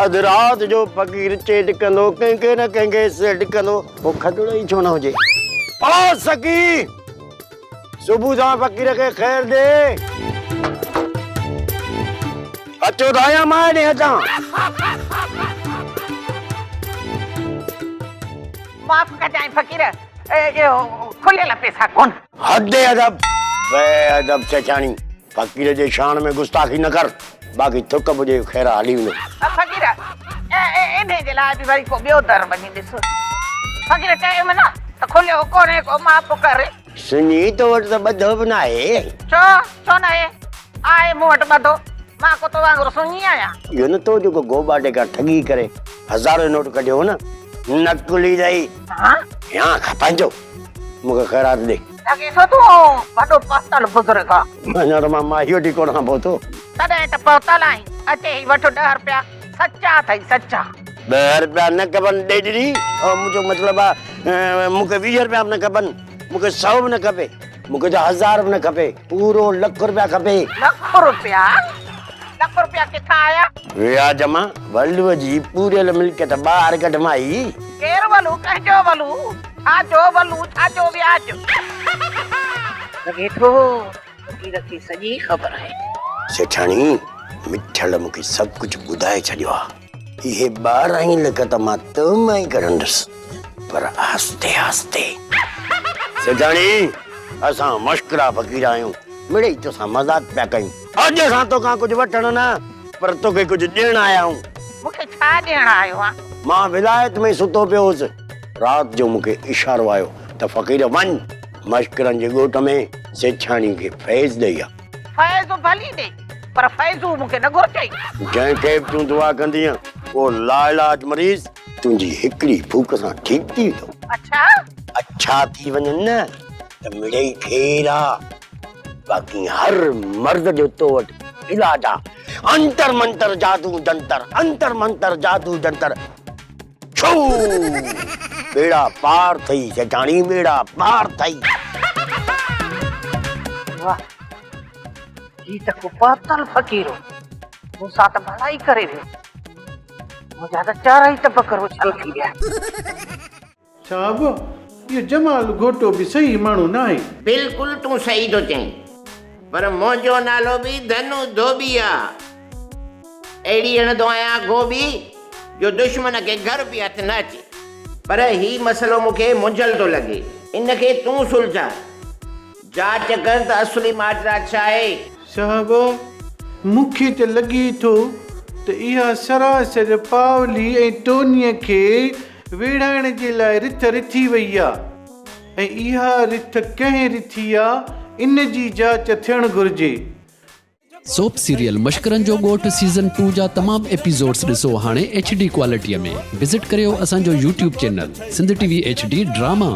اڌ رات جو فقير چيٽ ڪندو، ڪنهن کي نه ڪنهن کي سيٽ ڪندو، پوء کدڙو ئي ڇو نه هجي. او سخي! صبح سان فقير کي خير ڏي. اچو ته آهيان مان هيڏي اچان. معاف ڪجانء فقير، اهو کليل پئسا ڪونه. حد ادب، بي ادب سيٺياڻي، فقير جي شان ۾ گستاخي نه ڪر، باقي ٿڪ به هجي خير هلي ويندو. فقير، انهي جي لاء به وري ڪو ٻيو در وڃي ڏس. فقير چيم نه ته کليو ڪونهي ڪو معاف ڪر. سڃي تو وٽ ته ٻڌو به ناهي. ڇو، ڇو ناهي؟ آهي مون وٽ ٻڌو، مان ڪو تو وانگر سڃي آهيان. اهو نه تو جيڪو گوٻاٽي کان ٺڳي ڪري هزارين نوٽ ڪڍيو هو نه، نقلي اٿئي. ها؟ يا پنهنجو مون کي خيرات ڏي. لڳي ٿو تون وڏو پهتل بزرگ آ. اڃا ته مان ماهي وٺي ڪونه کان پهتو. تڏهن ته پهتل آهين. اچي هي وٺ ڏهه رپيا. سچا اٿئي سچا. ڏهه رپيا نه کپن ڏيڏري. منهنجو مطلب آ مون کي 20 رپيا به نه کپن. مون کي سئو به نه کپي. مون کي ته هزار به نه کپي. پورو لک رپيا کپي. لک رپيا؟ لک رپيا ڪٿان آيا؟ وياج مان ولوء جي پوريل ملڪيت ٻاهر ڪڍ مائي. ڪير ولو؟ ڪنهن جو ولو؟ ڇا جو ولو؟ ڇا جو وياج؟ لڳي ٿو فقير کي سڄي خبر آهي. سيٺاڻي، مٺل مون کي سڀ ڪجهه ٻڌائي ڇڏيو آهي. اهي 12 ئي لک ته مان تو مان ئي ڪڍندس، پر آهستي آهستي. سيٺاڻي، اسان مشڪرا فقير آهيون، مڙئي توسان مذاق پيا ڪيون. اڄ اسان توکان ڪجهه وٺڻ نه، پر توکي ڪجهه ڏيڻ آيا آهيون. مون کي ڇا ڏيڻ آيو آهين؟ مان ولايت ۾ ستو پيو هوس. رات جو مون کي اشارو آيو ته فقير وڃ مشڪرن جي ڳوٺ ۾ سيٺياڻي کي فيض ڏئي آ. فيض ڀلي ڏي، پر فيضو مون کي نه گهرجئي. جنهن کي به تون دعا ڪندينء، اهو لاعلاج مريض تنهنجي هڪڙي ڦوڪ سان ٺيڪ ٿي ويندو. اڇا! اڇا ٿي وڃن نه ته مڙئي خير آ. باقي هر مرض جو تو وٽ علاج آ. انتر منتر جادو جنتر، انتر منتر جادو جنتر. ڇو! ٻيڙا پار ٿئي سيٺاڻي، ٻيڙا پار ٿئي. واهه! هي ته ڪو پاتل فقير هو. مون سان ته ڀلائي ڪري ويو. منهنجا ته چارئي طبق روشن ٿي ويا. صاحب، اهو جمال گهوٽو به صحيح ماڻهو ناهي. بلڪل تون صحيح ٿو چئين پر منهنجو نالو به ڌنو ڌوٻي آ. اهڙي هڻندو آهيان گهوٻي جو دشمن کي گهر به هٿ نه اچي. پر هي مسئلو مون کي منجهيل ٿو لڳي. ان کي تون سلجهاء. جاچ ڪر ته اصلي ماجرا ڇا آهي. صاحب، مون کي ته لڳي ٿو ته اها سراسر پاولي ۽ ٽونيء کي ويڙهائڻ جي لاء رٿ رٿي وئي آ ۽ اها رٿ ڪنهن رٿي آ، ان جي جاچ ٿيڻ گهرجي. سوپ سيريل مشڪرن جو ڳوٺ سيزن ٽو جا تمام ايپيسوڊس ڏسو هاڻي ايڇ ڊي ڪوالٽي ۾ وزٽ ڪريو اسان جو YouTube channel Sindh T V H D drama.